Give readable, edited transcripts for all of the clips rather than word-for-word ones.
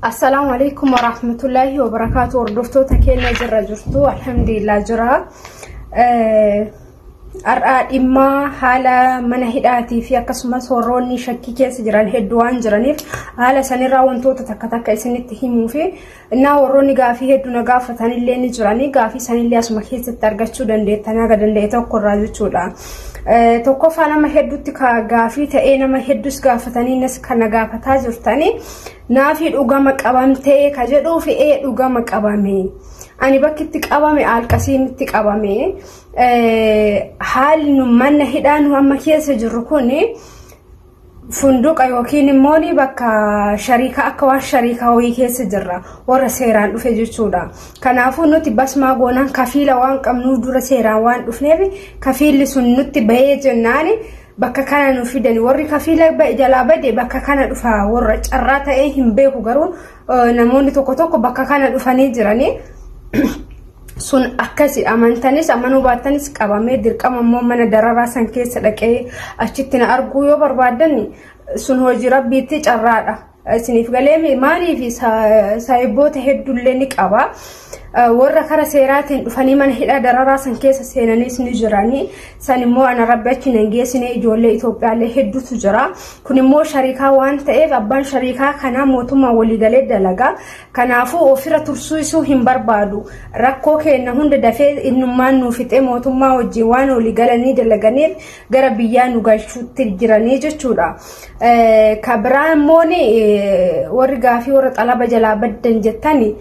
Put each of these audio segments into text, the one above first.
Assalaamu alaikum warahmatullaahi wabarakaatu. Hordoftoota keenya jirra jirtu, alhamdulillah jira. Har'aa dhimma haala mana hidhaatii fi akkasumas warroonni shakkii keessa jiran hedduu waan jiraniif haala sanirraa wantoota takka takka isinitti himuu fi innaa warroonni gaafii hedduu na gaafatanillee ni jiranii, gaafii sanillee asuma keessatti argachuu dandeettan haga danda'e tokkorraa jechuudha. Tokkoffaa, nama hedduutti gaafii ta'ee nama hedduus gaafatanii nas kana gaafataa jirtanii, naafii dhugama qabamtee ka jedhuu fi ee dhugama qabame. Ani bakki itti qabame Alqasiimitti qabame. Haalli nu mana hidhaa nu amma keessa jirru kun funduqa yookiin immoo bakka shariikaa, akka waan shariikaa wayii keessa jirra, warra seeraan dhufe jechuudha. Kanaafuu nuti basmaa goonaan kafiila waan qabnuuf, dura seeraan waan dhufneef, kafiilli sun nutti bahee jennaan bakka kana nu fidani. Warri kafiila jalaa bade bakka kana dhufa, warra carraa ta'ee hin beeku, garuu namoonni tokko tokko bakka kana dhufanii jiranii. Sun akkasi, amantanis amanuu baattanis qabamee dirqama immoo mana dararaa san keessa dhaqee achitti na arguu yoo barbaadan, sun hojii rabbiitti carraadha. Isiniif galee? Maaliif, saayiboota hedduullee ni qaba. Warra kara seeraatiin dhufanii mana hidhaa dararaa san keessa seenanis ni jiranii. San immoo ana rabbi achi nan geessine, ijoollee Itoophiyaallee hedduutu jira. Kun immoo shariikaa waan ta'eef abbaan shariikaa kanaa mootummaa waliigalee dalagaa. Kanaafuu ofirra tursiisuu hin barbaadu. Rakkoo keenya hunda dafee innummaan nu fixee mootummaa wajjin waan waliigalanii dalaganiif gara biyyaa nu galchuutti jiranii jechuudha. Ka biraa immoo warri gaafii warra xalaba jalaa baddan jettani,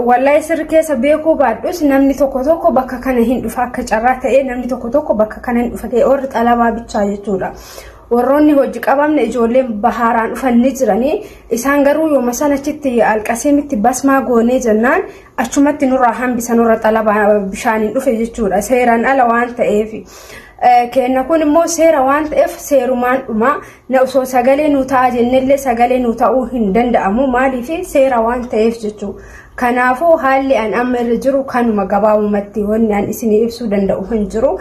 wallahi sirri keessa beekuu baadhus, namni tokko tokko bakka kana hin dhufa, akka carraa ta'ee namni tokko tokko bakka kana hin dhufa ta'e, warri xalabaa bichaa jechuudha. Warroonni hojii qabamne ijoolleen bahaaraan dhufan ni jiranii, isaan garuu yooma sana achitti Alqasiimitti basmaa goonee jennaan achumatti nurraa hambisa, nurra xalabaa bishaaniin dhufe jechuudha, seeraan ala waan ta'eef. Kenna kun immoo seera waan ta'eef seerumaan dhuma. Na osoo sagalee nu ta'a jennellee sagalee nu ta'uu hin danda'amu, maaliif, seera waan ta'eef jechuudha. Kanaafuu haalli an amma irra jiru kanuma gabaabumatti, wanni an isinii ibsuu danda'u hin jiru.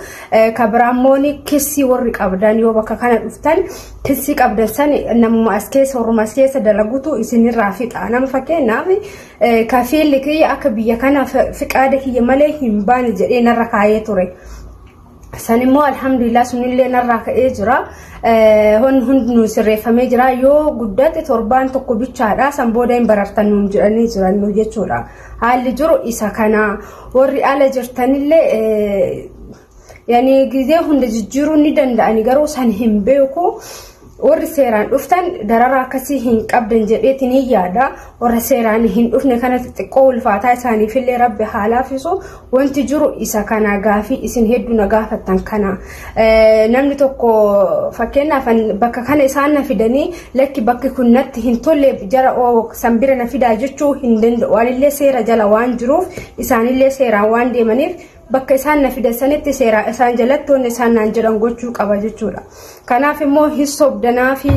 Ka biraammoo kissii warri qabdan, yoo bakka kana dhuftan kissii qabdan san namuma as keessa, warruma as keessa dalagutu isinirraa fixa. Nama fakkeenyaaf kafiilli kiyya akka biyya kana fiqaada kiyya malee hin baane jedhee narra kaayee ture. San immoo alhamdulillah sunillee narraa ka'ee jira. Hundinuu sirreeffamee jira. Yoo guddate torbaan tokko bichaadha. San booda hin barartan nuun jedhanii jiran jechuudha. Haalli jiru isa kana. Warri ala jirtanillee yani gizee hunda jijjiiruu ni danda'ani, garuu san hin beeku. Warri seeraan dhuftan dararaa akkasii hin qabdan jedheetiin hin yaada. Warra seeraan hin dhufne kanatti xiqqoo ulfaataa, isaaniifillee rabbi haa laaffisu. Wanti jiru isa kana, gaafii isin hedduu na gaafattan kana. Namni tokko fakkeenyaaf bakka kana isaan na fidanii, lakki bakki kun natti hin tolle, jara san bira na fidaa jechuu hin danda'u. Anillee seera jala waan jiruuf, isaanillee seeraan waan deemaniif, bakka isaan na fidan sanitti seera isaan jalatti wanni isaan naan jedhan gochuu qaba jechuudha. Kanaaf immoo hin sobdanaa fi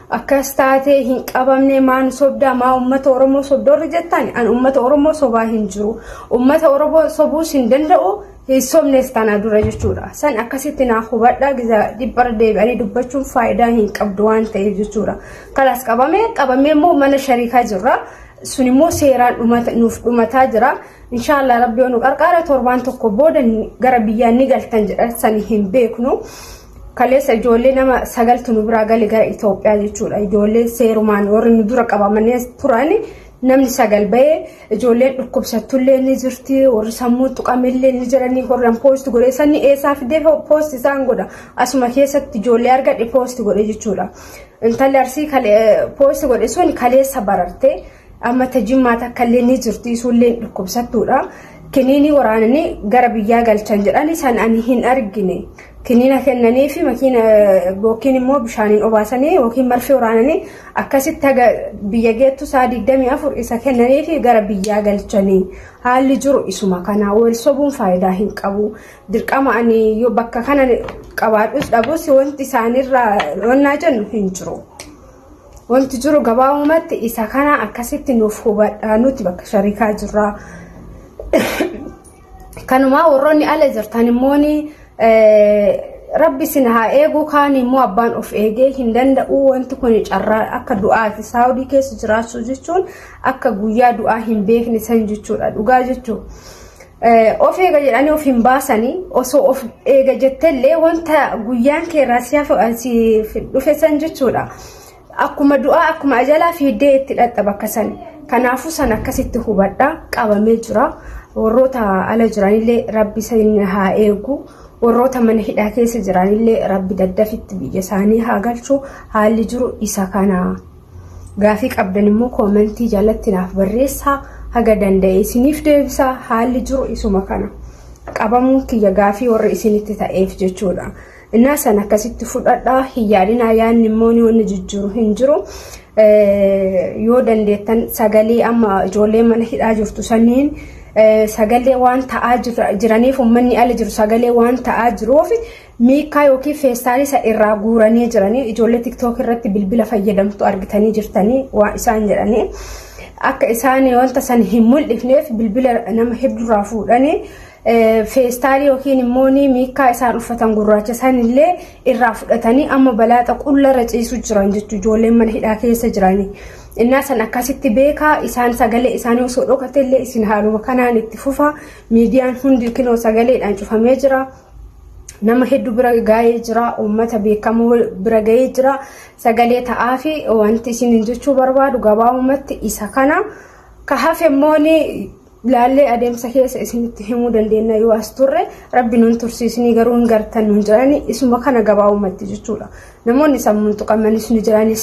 akkas taatee hin qabamne, maan sobdaa, maa uummata Oromoo sobdoorri jettan, an uummata Oromoo sobaa hin jiru. Uummata Oromoo sobuus hin danda'u, hin sobnes tana dura jechuudha. San akkasitti naa hubadhaa, giza dhibbara deebi'anii dubbachuun faayidaa hin qabdu waan ta'eef jechuudha. Kalaas qabamee qabamee immoo mana shariikaa jirra. Sun immoo seeraan nuuf dhumataa jira. Inshaallah rabbi yoo nu qarqaara torbaan tokko booda gara biyyaa ni galtan jedhan, san hin beeknu. Kaleessa ijoollee nama sagaltu nu biraa gale gara Itoophiyaa jechuudha. Ijoollee seerumaan warri nu dura qabamanii turan namni sagal bahee, ijoolleen dhukkubsattullee ni jirti, warri sammuu tuqamillee ni jiranii. Warri post godhe sanni eessaa fidee post isaan godha? Asuma keessatti ijoollee argadhe post godhe jechuudha. Intalli Arsii post godhe sun kaleessa bararte. Amma tajimmaa takka illee ni jirti, isullee dhukkubsattuudha. Kiniinii waraananii gara biyyaa galchan jedhani, san ani hin argine. Kiniina kennanii fi makiina yookiin immoo bishaaniin obaasanii yookiin marfee waraananii akkasitti haga biyya geettu sa'a 24 isa kennanii fi gara biyyaa galchanii. Haalli jiru isuma kana, wal sobuun faayidaa hin qabu. Dirqama ani yoo bakka kana qabaadhus dhabus wanti isaanirraa wannaa jennu hin jiru. Wanti jiru gabaabumatti isa kana, akkasitti nuuf hubadhaa, nuti bakka shariikaa jirra. Kanumaa warroonni ala jirtan immoo Rabbi isin haa eegu. Kaan immoo abbaan of eegee hin danda'u. Wanti kun carraa akka du'aati. Saawudii keessa jiraachuu jechuun akka guyyaa du'aa hin beekne san jechuudha, dhugaa jechuudha. Of eega jedhanii of hin baasanii. Osoo of eega jettellee wanta guyyaan keerraa si dhufe san jechuudha. Akkuma du'aa, akkuma ajalaa fiiddee itti dhaxxa bakka san. Kanaafuu san akkasitti hubadhaa, qabamee jira. Warroota ala jiranillee Rabbi isin haa eegu. Warroota mana hidhaa keessa jiranillee Rabbi daddafitti biyya isaanii haa galchu. Haalli jiru isa kana. Gaafii qabdan immoo koomentii jalatti naaf barreessaa, haga danda'e isiniif deebisaa. Haalli jiru isuma kana. Qabamuun kiyya gaafii warra isinitti ta'eef jechuudha. Innaa san akkasitti fudhadhaa, hin yaadinaa. Yaadni immoo wanni jijjiiru hin jiru. Yoo dandeettan sagalee amma ijoollee mana hidhaa jirtu saniin sagalee waan ta'aa jiraniif, uummanni ala jiru sagalee waan ta'aa jiruuf, miikaa yookiin feestaalii isa irraa guuranii jiranii. Ijoollee TikTok irratti bilbila fayyadamtu argitanii jirtanii, waan isaan jedhanii akka isaan wanta san hin mul'ifneef bilbila nama hedduurraa fuudhanii, feestaalii yookiin immoo miikaa isaan uffatan gurraacha sanillee irraa fudhatanii amma balaaxa qullarra ciisu jiran jechuudha, ijoolleen mana hidhaa keessa jiranii. Innaa san akkasitti beekaa. Isaan sagalee isaanii osoo dhokatellee isin haaluma kanaan itti fufa. Miidiyaan hundi kinoo sagaleedhaan cufamee jira. Nama hedduu bira gahee jira. Uummata beekamoo bira gahee jira. Sagalee ta'aa fi wanti isin jechuu barbaadu gabaabumatti isa kana. Ka hafe immoo laallee adeemsa keessa isinitti himuu dandeenya yoo as turre. Rabbi nun tursiisnii, garuu hin gartan nun jedhani. Isuma kana gabaabumatti jechuudha. Namoonni sammuun tuqamanis ni jirani.